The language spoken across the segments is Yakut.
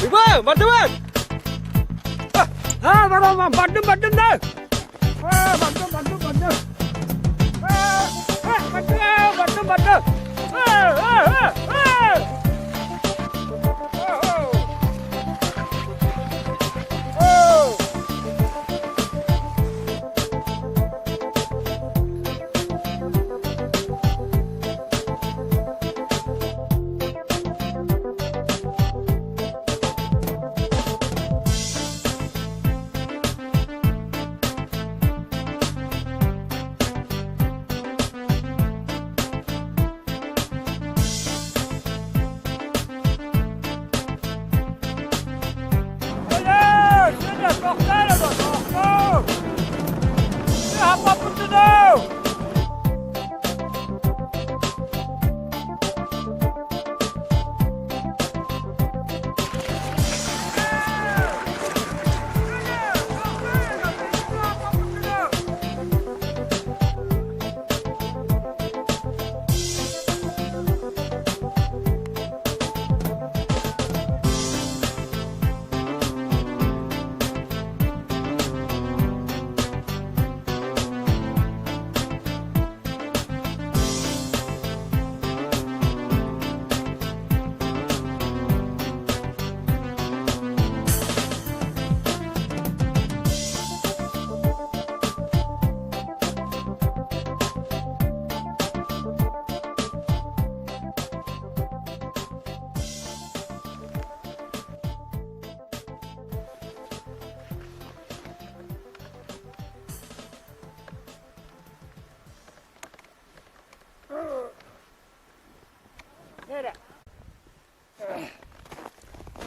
Уйбаан, бардыбыт! Аа, барамман, бардым, бардым да! Аа, бардым, бардым, бардым! Аа, бардым, бардым, бардым! Аа, аа, аа!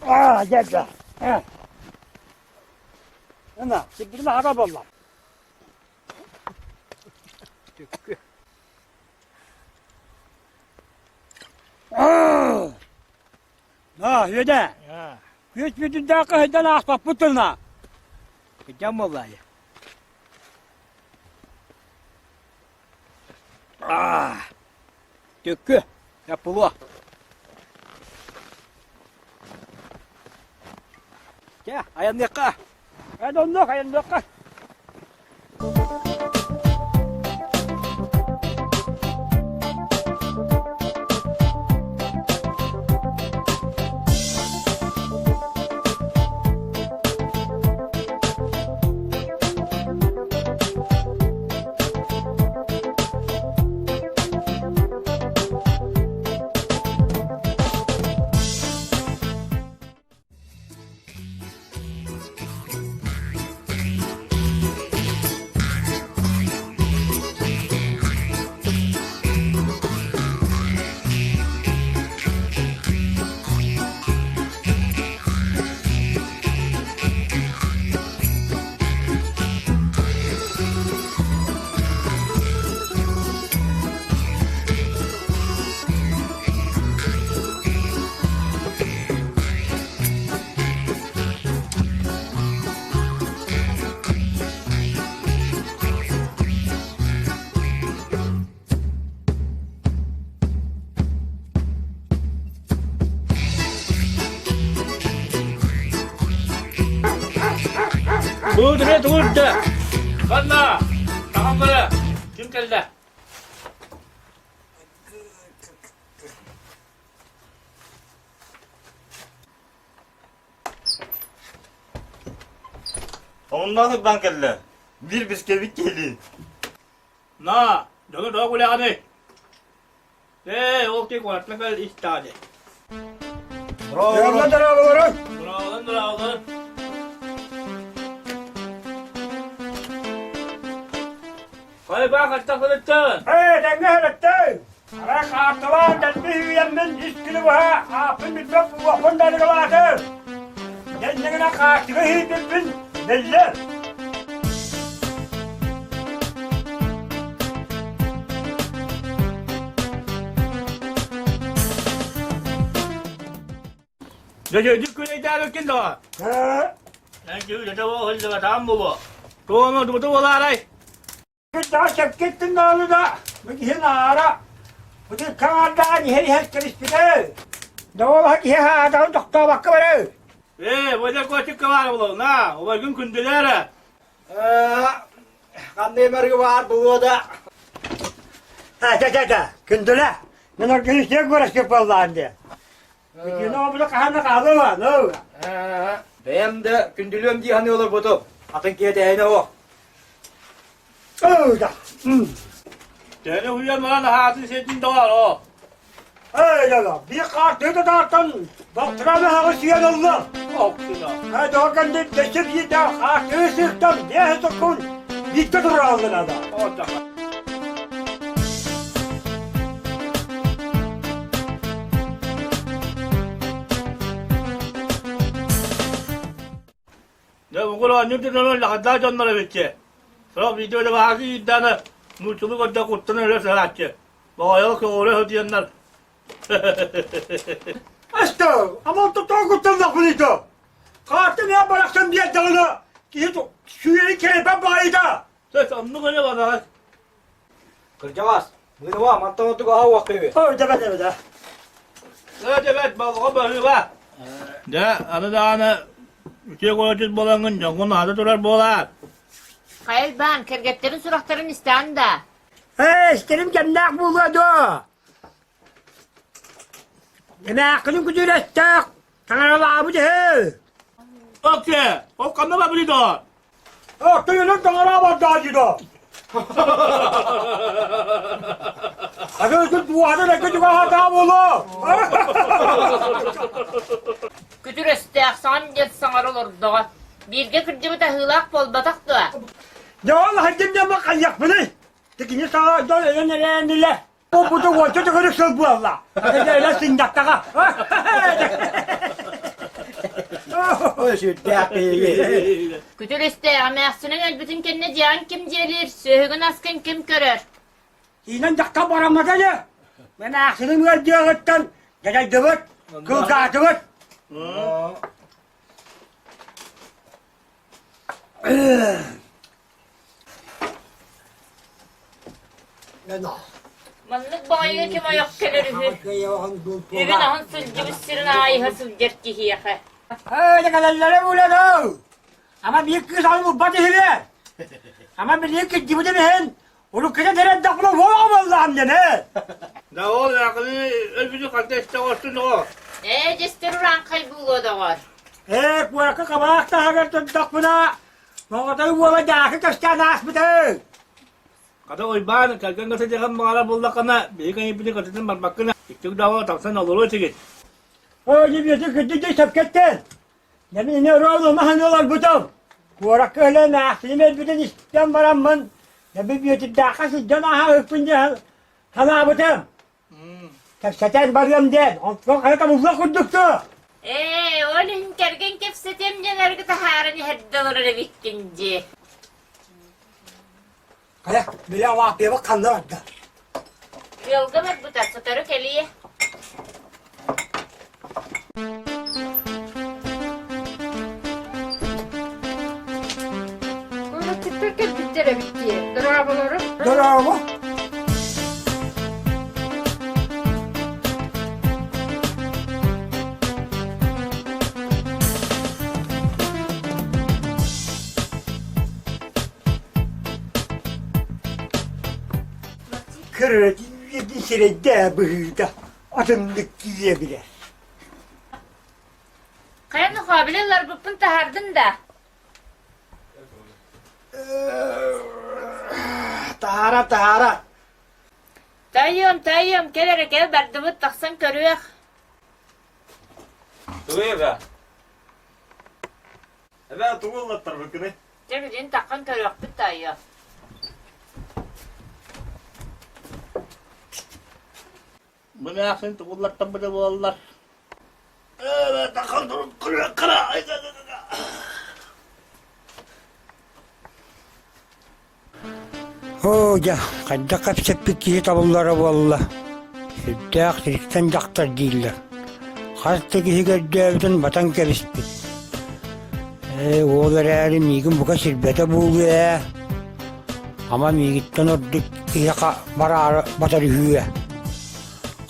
Аа, дядя. Ына, сирбитин аһара буолла. Түккү. Аа, үөдэ. Күөс бүтүндээх кыһыйдан ааспаппыт тылына. Кыдьам буоллаайа. Аа, түккү, яппылуо. Чэ, айанныахха. Айанныах, айанныахха. Буудура тугурда. Ханна! Таһаммара! Ким кэллэ? Оннан ырбан кэллэ. Биир бискэбит киһилиин. На, дьону тоҕо күлэҕиний? Ээ, ол ти куораттан кэл истаады. Дорооболор, дорооболорун! Дорооболон, дорооболон. Хайбаа хаттах сырыттын? Ээ, тэҥҥэ сырыттын! Арай хаартылаан дэлби үүйэммин ис күнү быһа ааппын билбэт буолуохпун да арыгылаатым. Дэннигинэ хаартыга иһийбиппин биллэр. Дьэ, күнэйдээбиккин дуо? Эн буолуо. Туома туту буолаарай? Кырдьаҕас сөпкө даҕаны да, бу киһи наара бытыыкка аҥаардаан иһэр иһэр кэбиспитэ. Доҕолоһо киһи аатаҕын тохтообокко барар. Ээ, бу кочукка баар буолуо, на, убайгын күндүлээр. Ханна эмэрги баар буолуо да. Чэ, чэ, чэ, күндүлэ. Мен организация көрөскө буоллаан дии. Бэйэм да күндүлүөм дии саныы олорбутум. Атын киһи тэһинэ суох. Төһөнү уйан баран аһаатын сиэтин доҕоор, Биир хаартыы татаартан балтараа хаҕы сиэн ылла. Доҕор дэссе биирдэ хаартыы сыыртан биэс соккун биирдэ тураллын ада. Дьэ, бугул оонньуур дьоннор лахардаах дьоннор эбитчи. Сорох биирдэ өлө баһаакы иирдаана нууччалыы көрдө куттан өлө сыһааччы. Боҕойо көҕүрэ сытыйаннар. Эстэ, амал тоттоо куттаннахпыныйда. Хаартын я барахсан биэрдэҕинэ киһи сүүрэн кэрэпэ баайда. Сөс, оннук эле бараҕас. Кырдьаҕас, мыыныма, мантан ордук аһа уох киһи. Ой, дебет дебет. Э, дебет, балҕа баһыыба. Дьэ, аны даҕаны үтүө куораччыт буолаҥҥын дьоҥҥун аһата турар буолаар. Хайылбаан, кэргэттэрин сурахтарын истэҕин да? Ээ, истэрим кэмнээх буолуо дуо? Эмээххинин күтүрөстөөх, таҥаралаабыт үһү. Окей, ол ханна бабыли доҕор? Оттон таҥара барда дии Аны дуоһаны да күтүгэ буолуо. Күтүр өстөөх саҥан диэн саҥара олордоҕо. Бииргэ кырдьыбыт аһыылаах буолбатах дуо? Дьэ ол хаддым дьэ хайыахпыный? Тикини саҥа дьон өлөн эрээнилэр. Бу уонча төгүрүк сыл буолла. Өлө сынньаттаҕа. Ой, сүрдээх биһиги. Күтүр өстөөх эмээхсинин өлбүтүн кэннэ дьиэҕин ким дьиэлиир, сүөһүгүн аскын ким көрөр? Иинэн дьахтар бараммата ини. Эмээхсиним ыалдьыаҕыттан дьадайдыбыт, кылгаатыбыт. Маннык баҕайыга ким ойох кэлэр үһү? Үбүн-аһын сылдьыбыт сирин аайыһа сылдьар киһиэхэ. Ээ, кэлэллэрэ буолан Ама биир кыыс аны булбат иһибэ. Ама билигин кырдьыбытым иһин, уруккута тэрэрдэхпинэ уоҕа буоллаҕым диэн ээ. Да ол акылы өлбүтү ханта истэ оҕостун оҕо. Ээ, дьэстэр урааҥхай буолуо доҕор. Ээ, куоракка хабаах таһыгар турдахпына, Моҕотой уола Дьаакы көстөн ааспыта. Хата Уйбаан, кэргэн сытыган баҕара буллаххына, биһиги кэннибитин кытытын барбаккына, икки даҕа тахсан олоруо этигит. Оо, дьибиэти кырдьык дьэ сөпкөттөн. Дьэ мин ини оруолу маһын олорбутум. Куоракка өлөн аахсыйым өлбүтүн истэн бараммын, дьэ Бүөтүрдээххэ сылдьан ааһыахпын диэн санаабытым. Кэпсэтэн барыам диэн, онтон хайа табыллыах курдук дуо? Ээ, ол иһин кэргэн кэпсэтиэм диэн арыгы таһааран иһэрдэ олорор эбиккин дии. Хайа, били алааппыйабыт ханна барда? Ыалга барбыта, сотору кэлиэ. Куораттыктар кэлбиттэр эбит дии. Дорооболору. Дорообо. Кырыытын сирэйдээ быһыыта атыннык киирэ билэр. Хайа нохоо, били ылларбыппын таһаардын да? Таһаара, таһаара. Тайым, тайым, кэл эрэ кэл, бардыбыт, тахсан көрүөх. Тугу эбэ? Эбэ тугу ыллаттарбыккыный? Дьэ билин таххан көрүөхпүт таайыа. Бу эмээхсин тугуллартан буоллар. Оо дьэ, хайдах кэпсэппит киһи табыллара буолла. Сүрдээх сириктэн дьахтар дииллэр. Хас да киһи көрдөөбүтүн батан кэбиспит. Ээ, уол эрээри миигин бука сирбэтэ буолуо ээ. Ама миигиттэн ордук киһиэхэ бараары батар үһүө.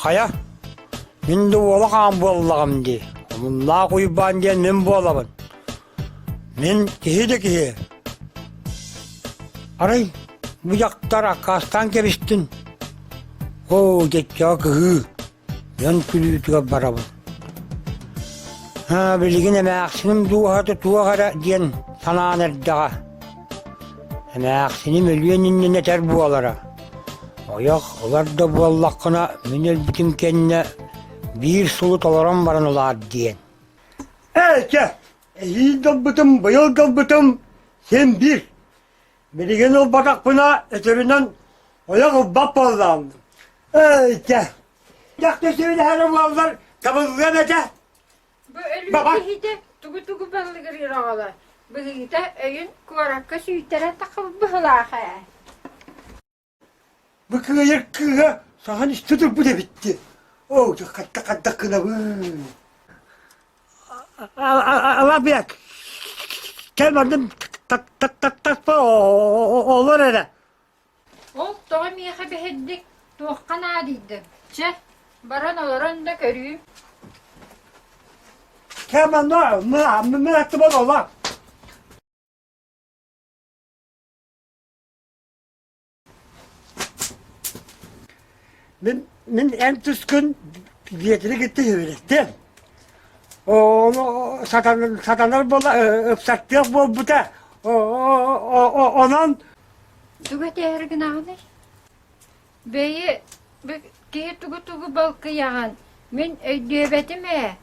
Хайа, мин да уола хаан буоллаҕым дии. Омуннаах Уйбаан диэн мин буолабын. Мин киһи да киһи. Арай бу дьахтар аккаастаан кэбистин. Оо, дьэччэҕэ кыһыы, дьон күлүүтүгэр барабын. Аа, билигин эмээхсиним дууһата туох эрэ диэн санаан эрдэҕэ. Эмээхсиним өлүөн иннинэ этэр буолара. Ойох ылар да буоллаххына, мин өлбүтүм кэннэ биир сылы толорон баран улаат диэн. Ээ, чэ, эһиил ылбытым, быйыл ылбытым син биир. Билигин ылбатахпына, өтөрүнэн ойох ылбат буоллаҕым. Ээ, чэ, дьахта сөбүлэһэрэ буоллар, табыллыам этэ. Бу өлүү киһитэ тугу-тугу баллыгырыыр оҕолор. Быһыыта өйүн куоракка сүүйтэрэн таххыбыт быһыылаах ээ. Бу кыайар кыыһа саҥан истэ турбут эбит дии. Оо, хайдах-хайдах гынабын? Алабыак, кэл манным таспа олор эрэ. Ол тоҕо миэхэ бэһирдик, туохха наадыйдыҥ? Чэ, баран олорон да көрүүм. Кэл манна, мин аттыбар олор. Мин, мин эн тускун Биэтили кытта үөрэттим. Ону сатанар буола ыпсартыах буолбута. Онон Тугу этээри гынаҕыный? Бэйи, киһи тугу-тугу балкыйаҕын, мин өйдүөбэтим ээ.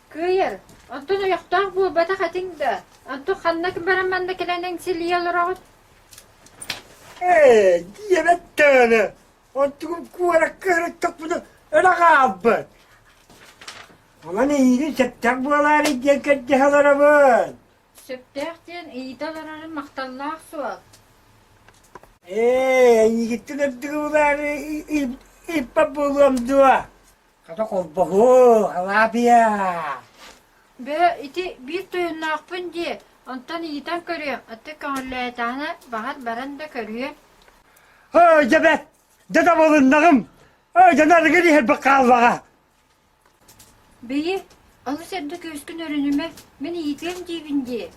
Кыайар, онтон ойохтоох буолбатах этиҥ да, онтон ханна баран манна кэлэн эҥсилийэ олороҕут? Ээ, диэбэт даҕаны, онтугум куоракка сырыттахпына өрө хаалбыт. Онон эйиигин сөптөөх буолаарый диэн көрдөһө олоробун. Сөптөөх диэн ыйыта олорорун махталлаах суол. Ээ, эйиигиттэн үрдүгү булаары ыйыппат буолуом дуо? Хата холбоһуу, халаапыйа. Бээ, ити биир тойонноохпун дии, онтон ыйытан көрүөм, аты көҥүллээтэҕинэ баҕар баран да көрүөм. Өө, дьэ бэт, дьэ табылыннаҕым. Өө, дьэ нарыгын иһэрбит хааллаҕа. Бэйи, олус эрдэ күөскүн өрүнүмэ, мин ыйытыам диибин дии.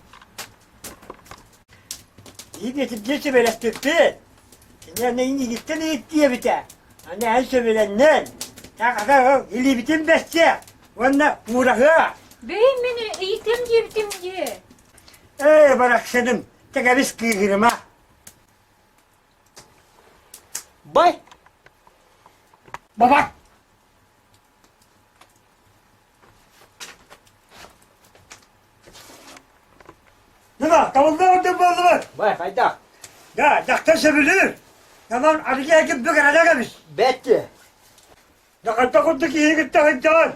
Иитиэтирдии сөбүлэспиппит. Кини аны иннигиттэн ыйыттыы эбитэ. Аны эн сөбүлэннин. Хата илиибитин бэссиэ уонна уураһыа. Бэйи мин ыйытыам диэбитим дии. Ээ, барахсаным, тэгэбис кыыһырыма. Бай! Бабат! Нына, табылла ордук буоллубут. Бай, хайдах? Да, дьахтар сөбүлүүр. Наман арыгы ким бүк эрэлэг эбит. Бэт Дьахарта курдук киһи кытта сылдьаҕын.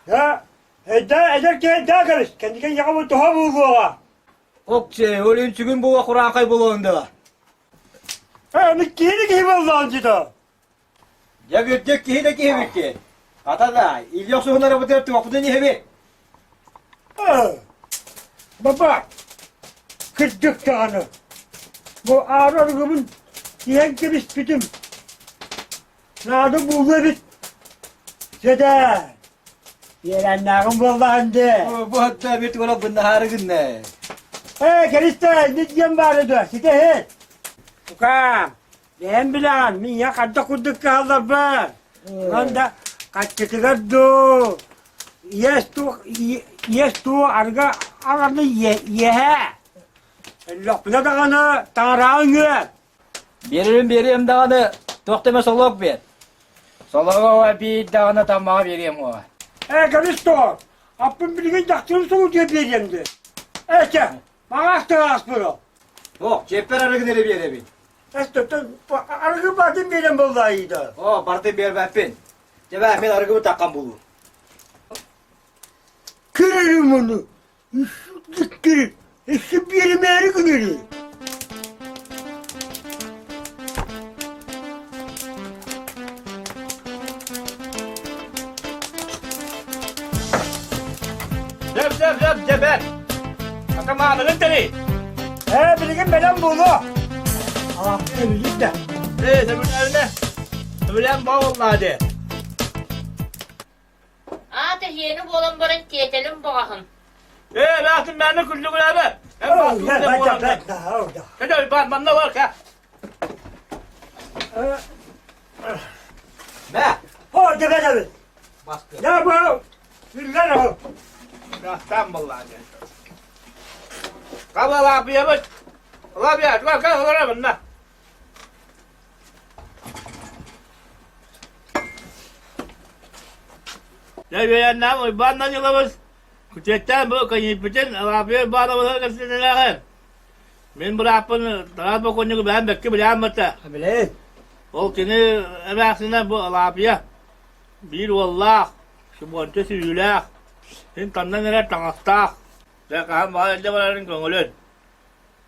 Да, эдэ эдэр киһи да кэбис. Кэнники яҕабы туһа буолуоҕа. Окче, өлүн сүгүн була кураакай буолуонда. Э, ми киһи киһи буоллаҕын дьито. Дьэ үрдүк киһи да киһи бүттү. Хата да, илии охсуһунарыбытыгар туохпутун иһэбит. Баба, кырдьык даҕаны, бу аара арыгыбын иһэн кэбиспитим. Наада буолуо эбит. Сөдөө, үөрэннээҕим буоллаҕын дии. Бу хатта бит уола быннаһаары гынна. Ээ, кэристэ, инник диэн баара дуо, ситэ иһит. Тукаам, Бэйэм билэҕин, миҥэ хайдах курдук кыһалларбын. Онон да хаччытыгар дуу, иэс дуу, иэс дуу арыгы аҕаны иэһэ. Өллөхпүнэ даҕаны таҥараҕа үҥүө. Биэрэрим биэриэм даҕаны, туох да эмэ солуок биэр. Солуога биир даҕаны таммаҕа биэриэм уоҕа. Ээ, кэбис тоҕо, аппын билигин дьахтарым соҕутуйа биэриэм дии. Ээ, чэ, маҥаас таҥараспын ол. Ох, чиэппэр арыгын эрэ биэрэбин. Арыгы батын биэрэн буоллаайыыта. Оо, бартын биэрбэппин. Дьэ бээ, мин арыгыбы таккан булуу. Көрөрүм ону. Үссү Өссө биэримээри гынары. Сөп, сөп, сөп, дьэ бэр. Атамааныгын тэрий. Ээ, билигин бэлэм буолуо. Алааппын эбилик да. Ээ, сөбүлээнэ. Сөбүлээн баа дии. Аата иһиэни буолан баран тиэтэлим баҕаһын. Ээ, баатын мээнэ күллүгүлээбэ. Эн баатын буолан. Кэдэ, баат манна бар ка. Мэ! О, дебедебит. Я бу үллэр ол. Рахтан боллаа дии. Каба лапиябыт. Лапия, туга ка олора манна. Дьэ үөрэннээх Уйбаан Данилович күтүөттээн бу кэньииппитин Алаапыйа Уйбаанабыһы кэпсэтэлээҕин. Мин бырааппын Тарас бокуонньугу бэйэм бэккэ билээн барта. Билэйин. Ол кини эмээхсинэ бу Алаапыйа биир уоллаах, субуонча сүрүүлээх, син таннан эрэр таҥастаах. Дьэ хаһан баҕар илдьэ барарын көҥүлүн.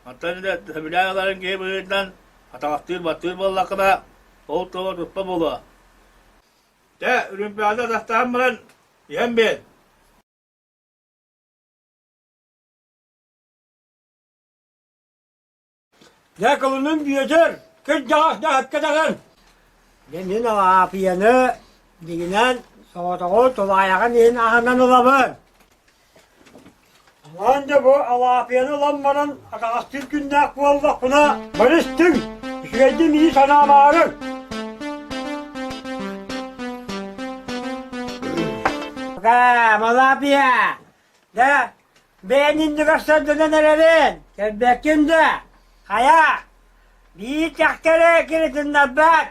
Оттон дьэ сөбүлээн ыларын киһи быһыытынан атаҕастыыр-баттыыр буоллаххына, ол тыла туспа буолуо. Дьэ, Олимпиада тастаан баран иһэн биэр. Дьэ, кылынын Бүөтүр, кырдьаҕас да даҕан. Дьэ, мин Алаапыйаны дьиҥинэн соҕотоҕу тулаайаҕын иһин аһынан ылабын. Онон дьэ бу Алаапыйаны ылан баран атаҕастыыр күннээх буоллахпына, барыстыҥ, үчүгэйдик мии санаамаарыҥ. Малапия, да бэйэн иннигэр сырдынан эрэрин, кэлбэккин да, хайа, биир дьахтары киритиннэрбэт,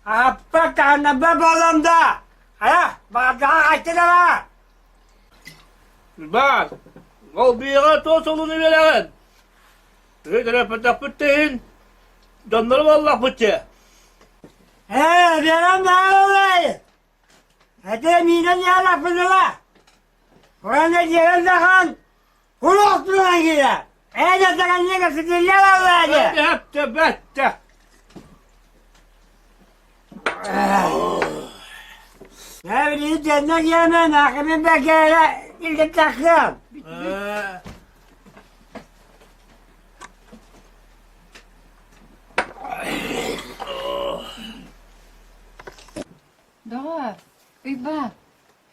аһаппат таһыннарбат буоллам да, хайа, баҕардаҕа хайтын ала. Баар, ол биэҕэ туох солуну биэрэҕин? Тыһы төрөппөтөхпүт да иһин, дьоннору буоллахпыт дии. Ээ, биэрэн баарылай! Этэ миинэн яалаппыныла. Урана диэрэн дахан, кулуохтунан киирэ. Ээ, дьасаганньыга ситиллэ баллаа дии. Бэттэ, бэттэ. Ээ, дьэннэ диэмэн, аахымын бэкээрэ илдьиттэххиэм. Доҕоор, Уйбаан,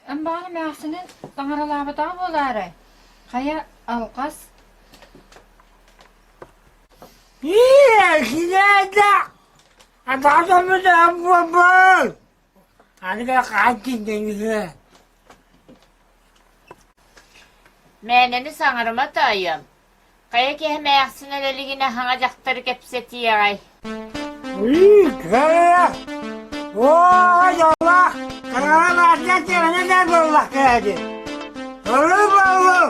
эн баҕана эмээхсинин таҥаралаабатаҕа буолаарай? Хайа, алҕас Ии, синээдэ! Атаҕа буолбут! Аныга хаан тиийдэ Мээнэни саҥарыма таайыам. Хайа киһи эмээхсин өлө илигинэ хаҥа дьахтары кэпсэтиэҕэй? Уй, кыра! Оо, дьоллоох! Кыраҕа баатыйа тиэмэнэ да буоллах кээди. Олу болу!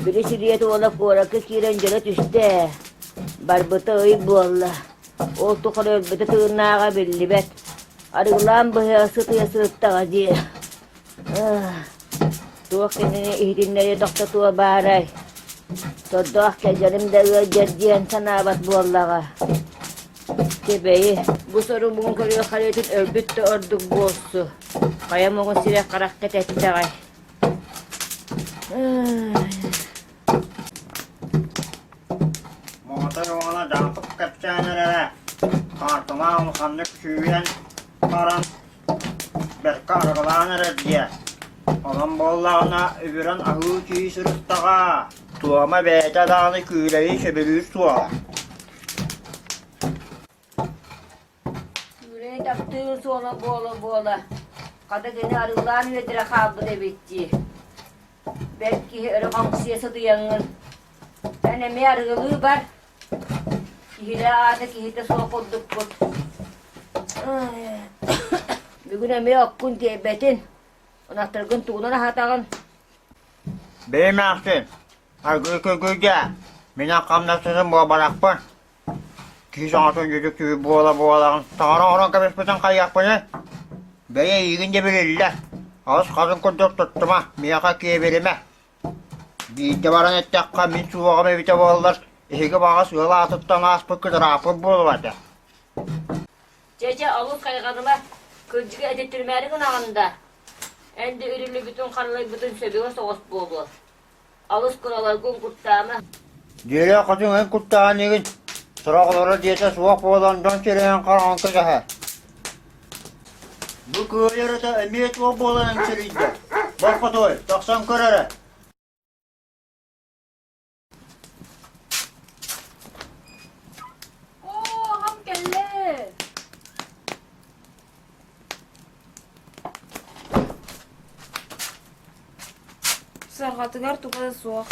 Били сибиэт уола куоракка киирэн дьөлө түстэ ээ. Барбыта ый буолла. Ол тухары өлбүтэ тыыннааҕа биллибэт. Арыгылаан быһа сытыйа сырыттаҕа дии. Туох кинини иһитиннэри тохтотуо баарай? Сордоох кэргэним да ыалдьар диэн санаабат буоллаҕа. Кэбэйи, бу сору муҥун көрүөх харыытын өлбүт да ордук буолсу. Хайа муҥун сирэ харахха тэттэҕэй. Моҕотой уола Даапык кэпсээн эрэрэ, хаартылаах улаханнык сүүйэн баран бэркэ арыгылаан эрэр диэ. Онон буоллаҕына үбүрэн аһыы-сии сырыттаҕа, туома бэйэтэ даҕаны күүлэйи сөбүлүүр суоҕа. Күүлэйи таптыыр суола буола-буола, хата кини арыылаан үөдэрэ хаалбыт эбит дии. Бэрт киһи өрө хоҥсуйа сытыйаҥҥын, эн эмиэ арыгылыы бар, киһилээх аата киһитэ суох курдукпут. Бүгүн эмиэ оккун тиэйбэтин, ынахтаргын тугунан аһатаҕын? Бэйэм аахсын, аргыы көргүйдэ, мин хамнастыным буолбатахпын. Киһи саҥатын дьүдүк буола-буолаҕын таҥара оҥорон кэбиспитин хайыахпыный? Бэйэ эйигин да билиллэ, алыс хатын курдук туттума, миэхэ киэбиримэ. Биирдэ баран эттэххэ, мин суоҕум эбитэ буоллар, эһиги баҕас ыал аатыттан ааспыккыт ырааппыт буолуо этэ. Чэ-чэ, олус хайҕаныма, кырдьыгы этиттиримээри гынаҕын да? Эн да үрүлүбүтүн харалайбытын сөбүгэ соҕус буолуо. Алыс кыраларгын куттаама. Дьиэлээх хотун эн куттаан игин, сорох олорор дьиэтэ суох буолан дьон сирэйин хараҕын кэтэһэ. Бу кыайар ата эмиэ туох буолан эҥсэрийдэ? Бар хотуой, тахсан көр эрэ. Оо, аҕам кэллэ. Сыарҕатыгар туга да суох.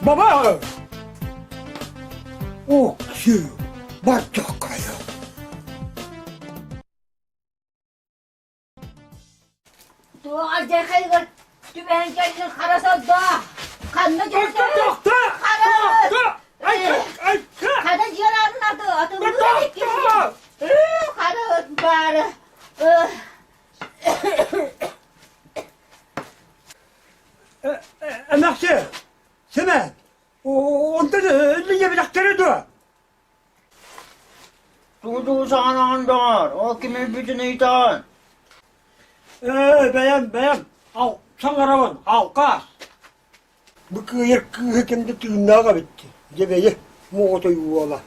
Баба! Ок-сүү, бардаккайа. Туох алдьархайыгар түбэһэн кэллин хара сордоох! Ханна Тохто, тохто! Хара! Тохто! Ай, ай, Хара дьиэн атын аты атыллыы илик киһи! Хара ыт баара! Эмээхсин, Сэмэн, онтон өллүнньэбэтэхтэрэ дуо? Тугу-тугу саҥараҕын доҕоор, ол ким өлбүтүн ыйытаҕын? Ээ, бэйэм, бэйэм, ал, саҥарабын, алкаас. Бу кыайар кыыһы ким да тыыннаах эбит дии, дьэ бэйэ, моҕотой уола.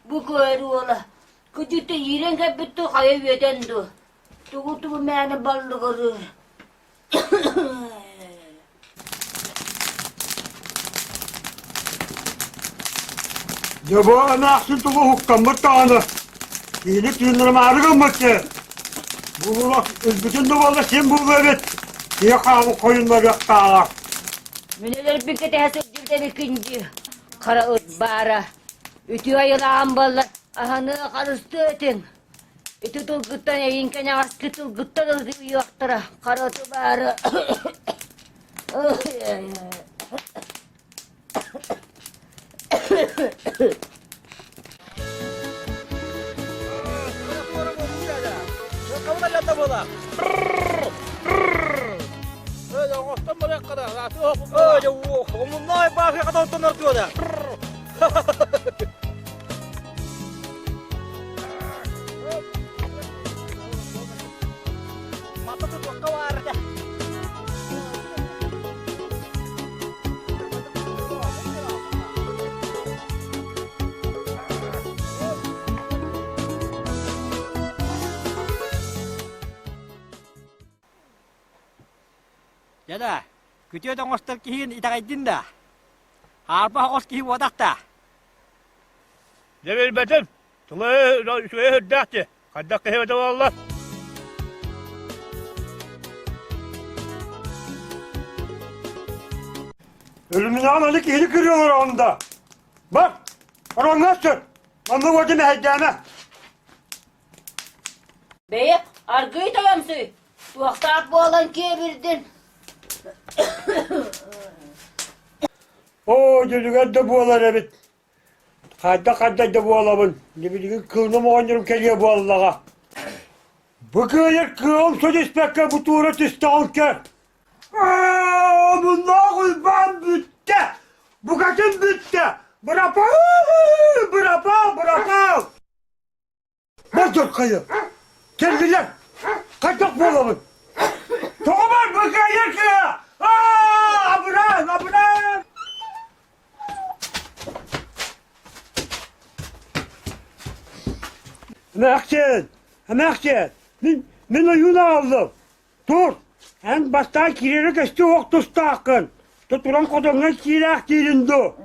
Бу кыайар уола, кыдьыта иирэн кэлбит дуу, хайа үөдэн дуу, тугу-тугу мээнэ баллыгырыыр. Дьэ бу эмээхсин тугу уһуктаммыт даҕаны, киһини тыыннарымаары гыммыт Булулах өлбүтүн да буолла син буолуо эбит, киһи хаалык хойуннарыахтааҕа. Мин өлөрбүн кэтэһэ сылдьыбыт эбиккин дии, хара ыт баара. Үтүө айылаан буоллар, аһыныа харыстыа этиҥ. Ити тылгыттан эйин кэнэҕэски тылгыттан ылыйыахтара, хара ыты баара. Дьэ да. Күтүөт оҥостор киһигин итэҕэйдин да? Хаарбах оҕус киһи буотах да? Дьэ билбэтим. Тыла үчүгэйэ сүрдээх дии. Хайдах киһи эбитэ буолла? Өлүмүнэҕин аны киһини кырыалар онда. Бар, ороҥҥо сөп. Манна уоту мэһэйдээмэ. Бэйэ, аргыый тойомсуй, туохтаах буолан киэбирдин. Оо, дьүлүгэр да буолар эбит. Хайда-хайда да буолабын, билигин кыыным оҕонньорум кэлиэ буоллаҕа. Бу кыайар кыаҕым сүтүспэккэ бу туура түстэҕин көр. Омуннаах Уйбаан бүттэ! Букатын бүттэ! Бырапаа! Бырапаа! Бырапаа! Модурхайы! Кэллилэр! Хайдах буолабын? Тоҕо бар бу кыайар кыа! Аа! Абыраан! Абыраан! Эмээхсин! Эмээхсин! Мин, мин ойуун аҕаллым. Тур! Эн бастаан киирэрэ көстүү уох тустааххын. Туран хотоҥҥо киирээх диирин дуу?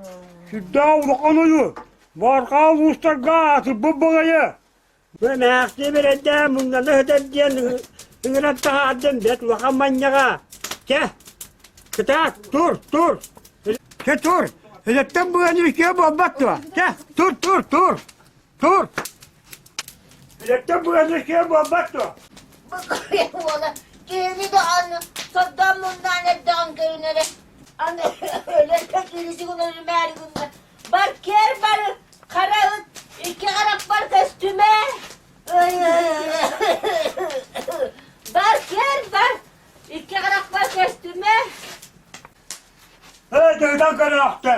Сүрдээх улахан ойуу. Барҕаа улуустарга аатырбыт баҕайы. Бу эмээхсиэ бэрэдээ муҥнана сытар диэн ыҥыран таһаардым бэрт улахан манньаҕа. Чэ, кытаат, тур, тур. Чэ, тур. Өлөттөн быаны үчүгэй буолбат дуо? Чэ, тур, тур, тур. Тур. Өлөттөн быаны үчүгэй буолбат дуо? Уола киһини да аны сордоон муннаан эрдэҕин көрүнэрэ аны өлөр киирити гынан өлүмээри гынна бар кэр бары хара ыт икки харахпар көстүмэ бар кэр бар икки харахпар көстүмэ Эй, тыытан көрөөхтө!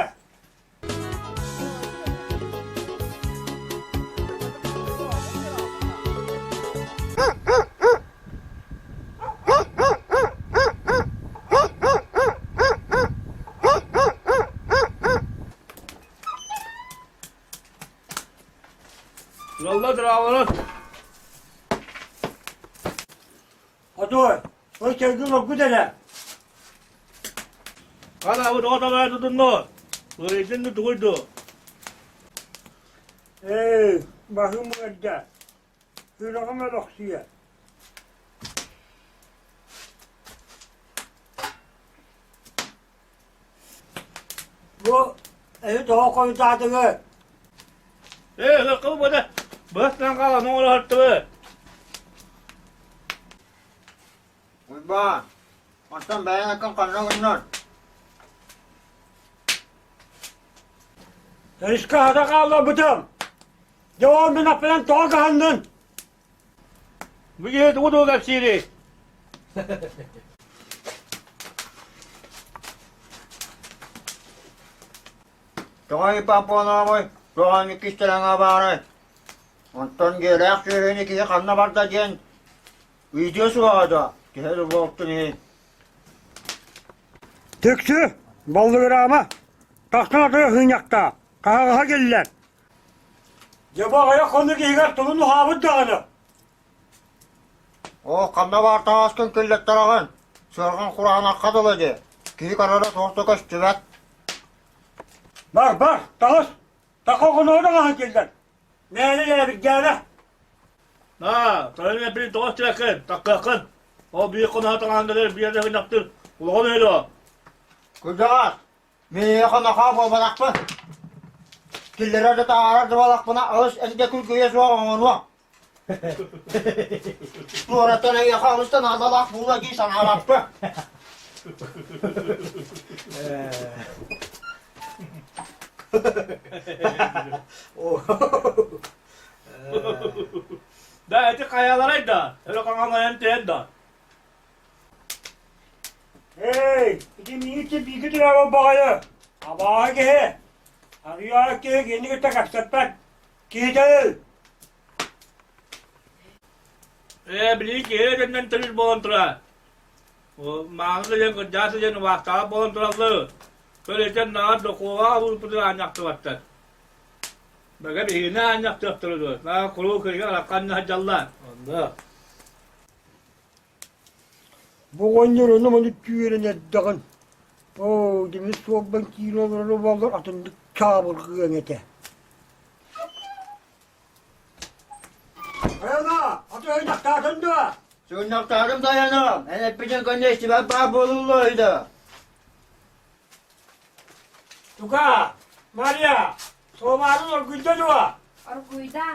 Yolda драаларын. Хотуой, ол кэлгин оргут эрэ. Хараабыт оҕо табаа тутунно. Ыарыйдын да тугуй дуо? Ээ, баһым ыарда. Сүрэҕим өлөхсүйэ. Бу эһи тоҕо хойутаатыгыт? Ээ, ыккы бата. Быһастан хаалан оҥоро Уйбаан, онтон бэйэҥ аккын ханна гыннар? Өрүскэ хата хаалларбытым. Дьэ ол мин аппынан тоҕо кыһаннын? Бу киһи тугу тугу кэпсиирий? Тоҕо Иппапоновой туох кистэлэҥэ баарай? Онтон дьиэлээх сүөһүнү киһи ханна барда диэн ыйытыа суоҕа дуо? Киһи да буолтун иһин. Түксү, баллыгыраама, тахсан атыга сыынньахтаа, хаһаҕаһа кэллэр. Дьэ бу аҕыйах хонук иһигэр тылын уһаабыт даҕаны. Оо, ханна баар таҥаскын киллэттэрэҕин? Сыарҕаҥ кураанахха дылы дии. Киһи көрөрө туох да көстүбэт. Бар, бар, таҕыс! Таха оҕонуоҕу таҥаһын киллэр. Мээнэ лээбиргээмэ. Аа, тойон эппин тоҕо истибэккин, таккыаххын. Ол биир хоноһо таҥаһын кэлэр биир да гыннахтыр, улахан үһү дуо? Кырдьаҕас, миэхэ нохоо буолбатахпын. Киллэрэр да таһаарар да буоллахпына, алыс эргэ күргүйэ суох оҥонуо. Туораттан эйиэхэ олус да наадалаах буолуо дии санаабаппын. Да, эти хайаларай да, өрө хаҥамайан түһэн да. Эй, ити миигин бииргэ төрөөбүт баҕайы. Абааһы киһи. Арыйаара киһи кинини кытта кэпсэппэт. Киһитэй! Ээ, билигин киһи өтөннөн төрүүр буолан турар. Мааны сылдьан, кырдьаҕас сылдьан убаастаах буолан тураллар. Көр этэн наҕар дохуоҕа абыырбытын аанньахтыбаттар. Бага биһигини аанньахтыахтара дуо? Наҕа куруук кырга араххан сылдьаллар. Онно. Бу оҕонньор ону-маны түүрэн эрдэҕин. Оо, дьэ мин суолбан киирэ олороро буоллар атыннык чаабыргыаҥ этэ. Айана, аты ыйдахтаатын дуо? Сыгыннахтаатым тайаным, эн эппитин көннө истибэт баар буолуллуо да. Тука, Марья, суомаарын оргуйда дуо? Оргуйда.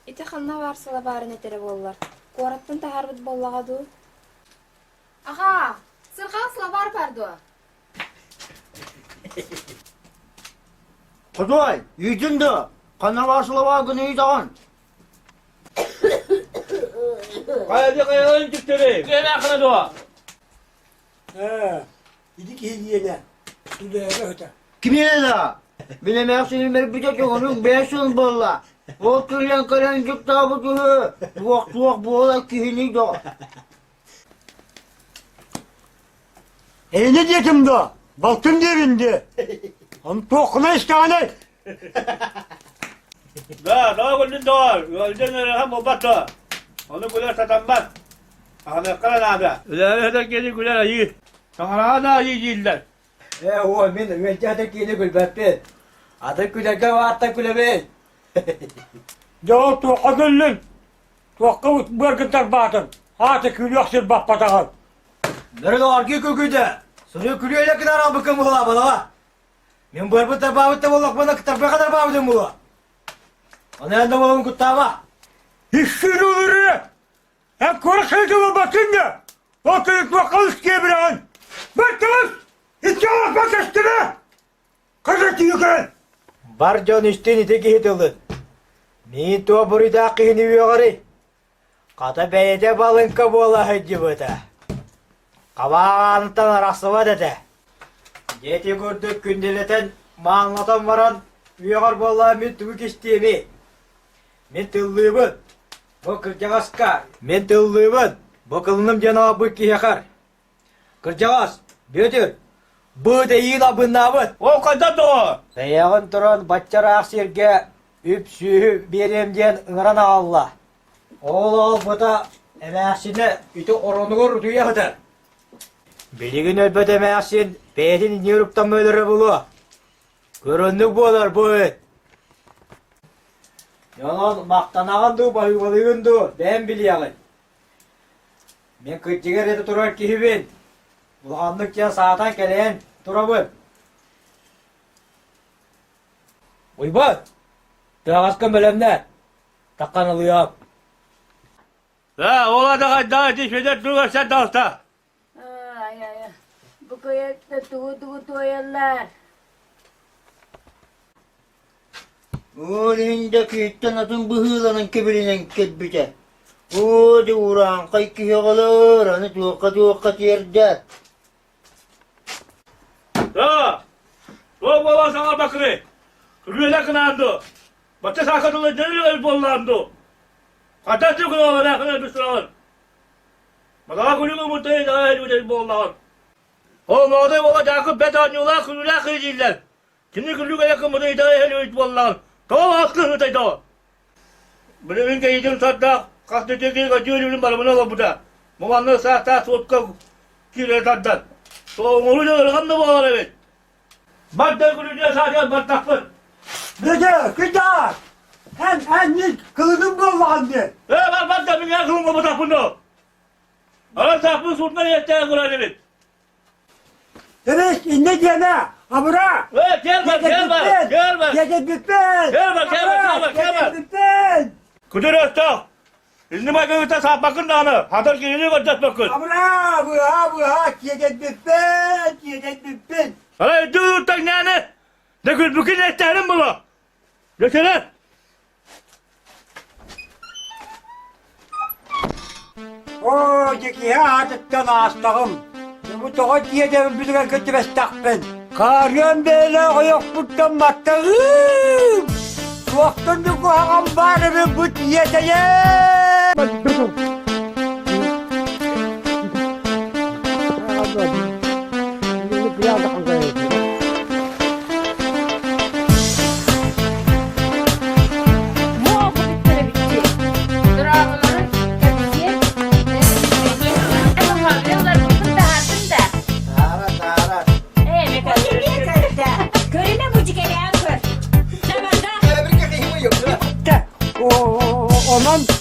Ити ханна баар сылабаарын этэрэ буоллар, куораттан таһаарбыт буоллаҕа дуу? Аҕаа, сырҕаҕа сылабаар баар дуо? Хотуой, ыйдын да, ханна баар сылабаар гына ыйдаҕын? Хайа хайаларын түктэри, кыана дуо? Ээ, ити киһи диэнэ, тулээгэ ыта. Кимиэнэ да? Мин эмээхсиним өлбүтэ дьоҕунук бэйэ сыл буолла. Ол кэлэн кэлэн дьуктаабыт үһү. Туох-туох буолар киһиний доҕор. Эйини диэтим да, балтым диэбин дии. Ону туоххуна истэҕиний? Да, доо күллүн доҕор, ыалдьан ыарахан буолбат дуо? Ону күлэр сатаммат. Аһыныахха эрэ наада. Үлэһэр сытар киһини күлэр айыы. Таҥараҕа да айыы дииллэр. Ээ, уол, мин ыалдьа сытар киһини күлбэппин. Атын күлэргэ баартан күлэбин. Дьэ ол туохха күллүҥ? Туохха быаргын тарбаатыҥ? Аата күлүөх сир баппатаҕын. Бөрө доҕоргии күлгүйдэ. Суруй күлүө илэ гынар албыккын буолаабалаба. Мин быарбыт тарбаабыт да буоллахпына кытарбыаха тарбаабытым буолуо. Ону эн да буолуҥ куттаама. Икки өлөрү! Эн куорат сылдьа буолбаккын да! Ол кэлин туохха үскиэбирэҕин? Бэртэҕис! Икки аласпа көстүбэ! Хата тиийэн! Бар дьон истин ити киһи тылын. Мин туох буруйдаах киһини үөҕэрий? Хата бэйэтэ балыҥка буола сылдьыбыта. Хабааҕаныттан арахсыбат этэ. Дьэ ити курдук күндэлэтэн, маанылатан баран үөҕэр буоллаҕа мин тугу кистиэмий? Мин тыллыыбын. Бу кырдьаҕаска мин тыллыыбын. Бу кылыным диэн аҕалбыт киһиэхэ. Кырдьаҕас, Бүөтүр, быт эйиин абыннаабыт. Ол хайдах доҕор? Бэйэҕин туран бачча ыраах сиргэ үп-сүөһү биэриэм диэн ыҥыран аҕалла. Ол аҕалбыта эмээхсинэ ити оронугар утуйа сытар. Билигин өлбөт эмээхсин бэйэтин иннигэр уктаммыт өлөрө буолуо. Көрөннүк буолар бу ыт. Онон махтанаҕын дуу, баһыыбалыыгын дуу, бэйэм билиэҕин. Мин кырдьыгар этэ турар киһибин. Улаханнык дьэ саатан кэлэн турабын. Уйбат, тыаҕаскын бэлэмнэ, таххан ылыам. Да, ол ата хайдах ити Федор тугар сэр таҕыста. Ай, ай, бу кыйытта тугу-тугу туойаллар. Ол иһин да киһиттэн атын быһыыланан кэбиринэн кэлбитэ. Оо, дьэ урааҥхай киһи оҕолор, аны туохха-туохха тиэрдэр. Да, туох буолан саҥарбаккыный? Күрүөлэ гынаан дуу? Бачча сааска тылы дьөлү буоллаан дуу? Хата түгүн оҕолор быстыраҕын. Мадаҕа күлүгү муртай даҕа буоллаҕын. Ол моҕотой буола Дьаакып бэт оонньуулаах күлүүлээх киһи дииллэр. Кини күлүк элэ кыммытын итэҕэйэн буоллаҕын. Тоҕо аскы ыһытай тоҕо? Билигин кэйиитин сардаах хас да киһи дьүөлүнүн барыбына олорбута. Бу манна саастаах суотка киирэ тардан. Оҥоруу да ыарахан да буолар эбит. Бар да күлүнүө саатыгар бардахпын. Дede, кыда! Эн, эн ник кылыным буоллаҕын диэн. Ээ, бар бар да мин кылын буолбатахпын доо. Аран сааппын суутунан иэттээн көрөр эбит. Эбэс, иннэ диэмэ, абыра! Ээ, кэл бар, кэл бар, кэл бар. Киэтэйбиппин! Кэл бар, кэл бар, кэл бар, кэл бар. Киэтэйбиппин! Күтүр өстөөх! Инни майгыгыта сааппаккын даҕаны, хатар киһини көрдөспөккүн. Абыра, быһа, быһа, киэтэйбиппин, киэтэйбиппин! Арай үрдүк нээни, да күлбүкүн эттэһэрин була. Götürün! Оо, дьэ киһи аатыттан аастаҕым. Бу тоҕо дьиэдэбин кытыбэстэхпин. Хаарыан бэйэлээх ойохпуттан маттаҕыым! Туохтан да куһаҕан баар эбит бу тиэтэйэ! Муо эбиттии. Дорооболорун, кэпсиэ. Ылларбыппын таһаардым да. Хонон.